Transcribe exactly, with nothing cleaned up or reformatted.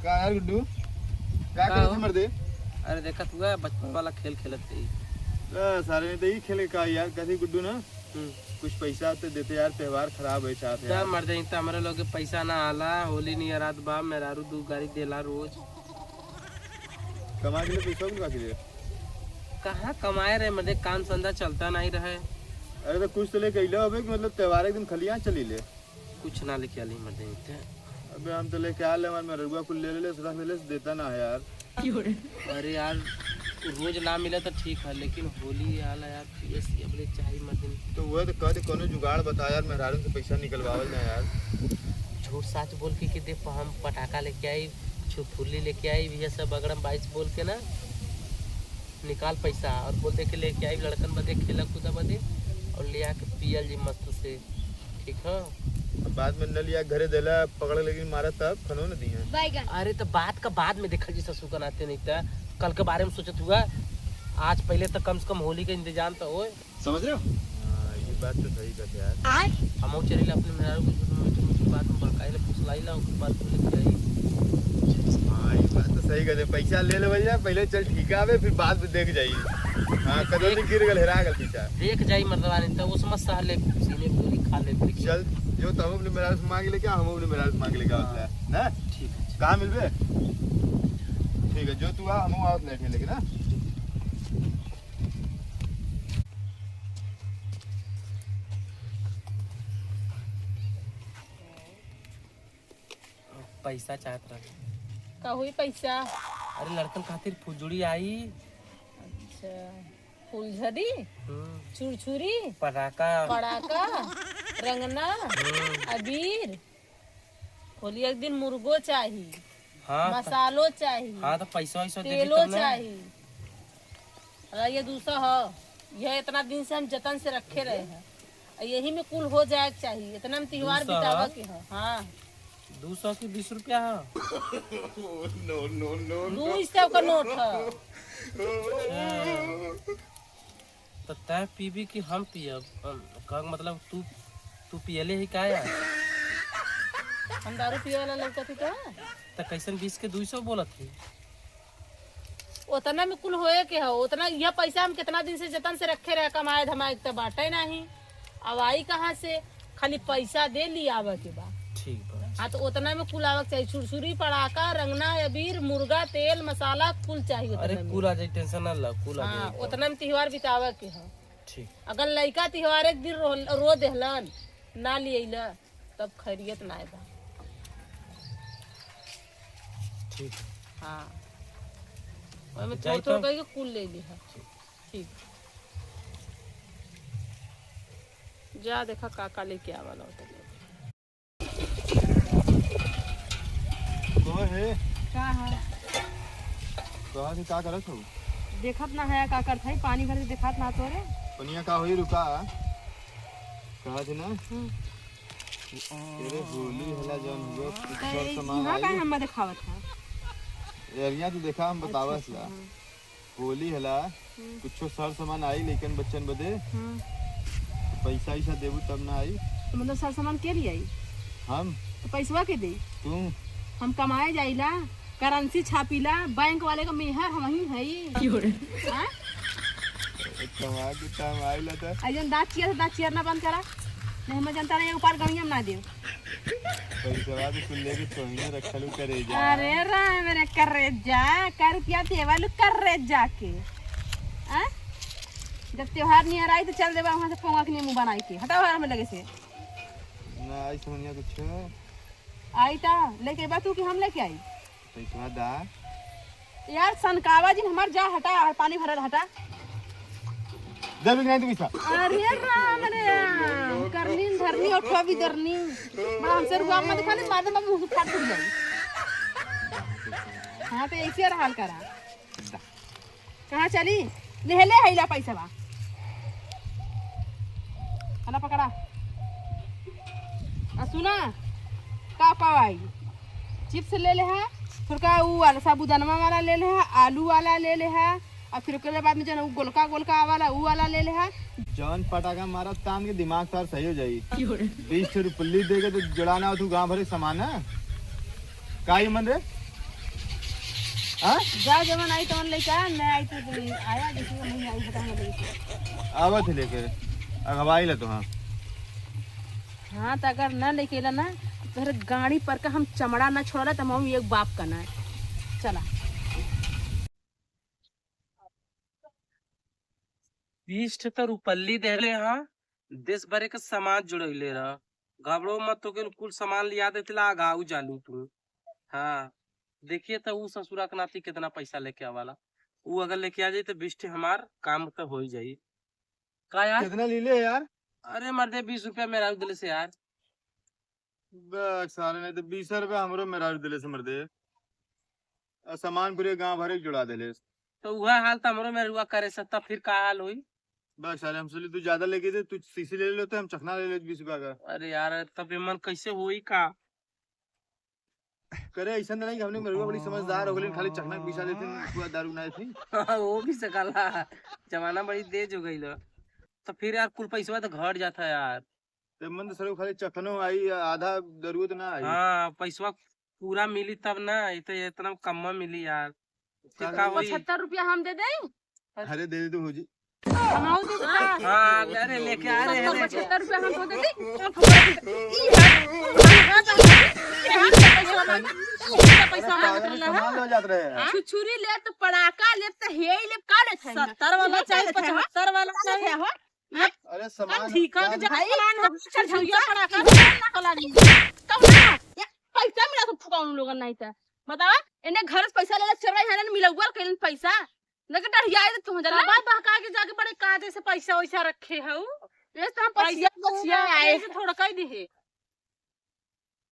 का यार गुड्डू, का का करत हो? है मर्दे? अरे देखत हुआ बचपन वाला खेल खेलत रही। ए, सारे ने तो ई खेल का यार, कथी गुड्डू ना? हम्म। कुछ पैसा तो देते यार, त्योहार खराब है चाहत जा यार। मर्दे, इ त हमरे लोग के पैसा ना आला, होली नियरात बा, मेहरारू दू गारी देला रोज। कमा के लिए पैसा भी काफी दे। कहाँ कमाए रहे मर्दे, काम धंधा चलता नहीं रहे। अरे तो कुछ तो लेके अइले होबे कि मतलब त्योहार एक दिन खलिया चली ले। कुछ ना लेके आली मर्दे इते। अबे हम तो लेके आले, हमार मेहररुआ कुल ले लेले, रख लेले, देता ना है यार। अरे यार, रोज ना मिले तो ठीक है, लेकिन होली आला यार, पीएस अब ले चाही मर्दे। तो वह तो कह दे, कोनो जुगाड़ बता यार, मेहरारू से पैसा निकलवावल जाए यार। झूठ साच बोल के, कि दे हम पटाखा लेके आई, छुरछुरी लेके आई, ये सब अगड़म बाइस बोल के ना निकाल पैसा और बोल दे के लेके आई लड़कन बदे, खेला कूदा बदे, और ले आके पियल जी मस्त से। ठीक है। अब बाद में न लिया घरे देला, पकड़ लेकिन मारा तब खनो न दिया। बैगन। अरे तो बात का बाद में देखल जी ससुर का नाते, नहीं तो कल के बारे में सोचत हुआ। आज पहले तो कम से कम होली का इंतजाम तो होए। समझ रहे हो? हाँ, ये बात तो सही कहते यार। आय। हम चले अपने मेहरारू को झूठ में मीठी मीठी बात में बहकाई ले, फुसलाई ला, उसके बाद बोले कि आई। हाँ, ये बात तो सही कहते। पैसा ले ले भैया, पहले चल ठीक आवे, फिर बाद में देख जाई। हाँ, कदम से गिर गल, हेरा गल पीछा। देख जाई मर्दवा नहीं तो उस मत सह ले, सीने में गोली खा ले, लेकिन चल, जो तुम अपने मेहरारू से मांग लेके आओ, हम अपने मेहरारू से मांग लेके आओ, हाँ। ना? ठीक है। कहाँ मिलबे? ठीक है, जो तू आ, हम आवत लेके, लेकिन ना? पैसा चाहत रहे। का हुई पैसा? अरे लड़कन खातिर फुलझुरी आई। अच्छा, फुलझड़ी, हम्म। छुरछुरी, पटाखा। पटाखा, रंगना, हम्म। अबीर। होली एक दिन मुर्गो चाही, हाँ, त-, मसालो चाही, हाँ, तो पैसा वैसा देबी तेलो तब ना। चाही। अरे ये दूसरा ह, यह इतना दिन से हम जतन से रखे रहे हैं। आ यही में कुल हो जाए के चाहिए, इतना में त्योहार दू सौ? बितावे के ह। हाँ। दू सौ की बीस रुपया ह? No, no, no, no. दू सौ का नोट ह। अच्छा। तो तैं पीबी कि हम पियब? हम, का मतलब तू, तू पियले ही का यार? हम दारू पिए वाला लौकत ही तो है। तो कैसन बीस के दू सौ बोलत ही? उतना में कुल होए के हो, उतना, यह पैसा हम कितना दिन से जतन से रखे रहे, कमाए धमाए के तो बाटे नहीं। अब आई कहाँ से? खाली पैसा दे ली आवे के बा। ठीक बा। हाँ, तो उतना में कुल आवे के चाहिए। छुरछुरी, पड़ाका, रंगना, अबीर, मुर्गा, तेल, मसाला, कुल चाहिए अरे, उतना में। कुल आ जाई, tension ना ला, कुल आ हाँ, जाई। उतना में त्योहार बितावे के हो। ठीक। अगर लइका त्योहार एक दिन रो, रो देहलन, ना लियला, तब खैरियत ना बा। ठीक है। हाँ। ओमे जाई थोड़ थोड़ तब। करके कुल ले ली है। ठीक। ठीक। जा देखा का का लेके आवा ला होता है। तो है। का है? कहाँ से का करत हो? देखत ना है का करत है, पानी भर के देखत ना तोरे। पनिया का होई रुका। कहा थे ना? हम्म। तेरे होली हला जौन हुआ, कुछ तो सर ये सामान यहाँ आई। का हम दिखावत है? एरिया तो देखा हम अच्छा, बतावत अच्छा, ला। हाँ। होली हला, हम्म। कुछो सर सामान आई लइकन बच्चन बदे। हम्म। तो पैसा वैसा देबू तब ना आई। तो मतलब सर सामान के लिए आई? हम। तो पैसवा के दे? तू। हम कमाए जाइला, currency छापीला, बैंक वाले का मेहर हम ही हई। क्यों रे? हाँ? कमा के तब आइला तो। आ जौन दाँत चियर, दाँत चियर ना बंद करा। नहीं, हम जनता नहीं, ऊपर गणिया में ना देव। पैसवा भी कुल लेके तोहिने रखलू करेजा। अरे राम रे करेजा, का रुपया देवलू करेजा के? आ? जब त्योहार नियर आई तो चल देबा वहाँ से पौवा के नींबू बनाई के। हटाओ हमारे लगे से। ना आई समझिया कुछ। आई ता लेके बा तू कि हम लेके आई? पैसवा दा। यार सनकावा जी हमार जा हटा, और पानी भरल हटा। देबे कि नहीं तू पैसा? अरे राम रे राम, करनी धरनी उठवा भी धरनी। बड़ा हमसे रुआ मत खाली मार दे, मुंह फाट फूट जाई। हाँ तो ऐसे हाल करा। दा। कहाँ चली? ले ले हैला पैसा बा। हला पकड़ा। आ सुना, का पावाई? चिप्स ले ले है, थोड़का ऊ वाला साबुदाना वाला ले ले है, आलू वाला ले ले है, और फिर ओकरे बाद में जौन ऊ गोलका गोलका वाला, ऊ वाला ले ले है। जौन पटाखा मारा तान के दिमाग तार सही हो जाई। क्यों रे? बीस ठो रुपये दे के तो जुड़ा ना हो तू गाँव भर के सामान है। का ही मन रे? हाँ? जा, जवन आई तवन लेके आ, मैं आई तो नहीं आया, देखिए, नहीं आई, बताऊंगा लेके। आवत है लेके, अगवाई ला तो, हाँ। हाँ, तो अगर ना लेके ला ना, तो तोहरे गाड़ी पर का हम चमड़ा ना छोड़ला, तो हम एक बाप का ना। चला। बीस ठे तो रुपल्ली देले, हाँ, दस बरे के सामान जुड़ैले रह। घबरो मत, तोके कुल सामान लिया देते ला, आगाऊ जालू तू। हाँ, देखिए तो ऊ ससुरा के नाती कितना पैसा लेके आवाला। ऊ अगर लेके आ जाई तो बीस ठे हमार काम तो हो ही जाई। का यार? कितना ले ले यार? अरे मर्दे, बीस रुपया मेहरारू दिले से यार। बक साले, नहीं तो बीस रुपया हमरो मेहरारू दिले से मर्दे। आ सामान पूरे गांव भर एक जुड़ा देले। तो वह हाल तो हमरो मेहरुआ करे से, तब फिर का हाल होई? बक साले, हम सोचली तू ज्यादा लेके दे, तू सीसी ले ले तो हम चखना ले ले बीस रुपया का। अरे यार, तब ये मन कैसे होई का? करे ऐसा नहीं कि हमने मेहरुआ बड़ी समझदार हो गई, खाली चखना पीसा देते, पूरा दारू ना थी। वो भी सकला, जमाना बड़ी तेज हो गई लो। तो फिर यार कुल पैसवा तो घट जाता यार। ते मन तो सर खाली चखनो आई, आधा जरूरत ना आई। हाँ, पैसवा पूरा मिली तब ना, ये तो इतना कम में मिली यार। फिर का का होई? पचहत्तर रुपया हम दे दें? अरे दे दे तू भौजी। कमाऊ दे दे। हाँ, अरे लेके आ रहे हैं, लेके। पचहत्तर रुपया हमको दे दे। ई है। पैसा मांगत रहला है। सामान ले जात रहे हैं। हाँ? छुरछुरी ले तो पड़ाका ले तो हे ले का ले था? सत्तर वाला चाहे, पचहत्तर वाला चाहे। अरे सामान ठीक है, तो जब भाई, पड़ाका, छुरछुरिया पड़ाका, ना कला नहीं। कब ना? या पैसा मिला तो फुकाउन लोगन नहीं था। बतावा, इन्हें घर से पैसा लेले चोरई हरन मिलौआ कइलन पैसा। लगे डढ़िया है तुम जरा। बाबा बहका के जाके बड़े कायदे से पैसा वैसा रखे हऊ। ये तो हम पैसा पैसा बचिया आए। ऐसे थोड़ा कह दी है।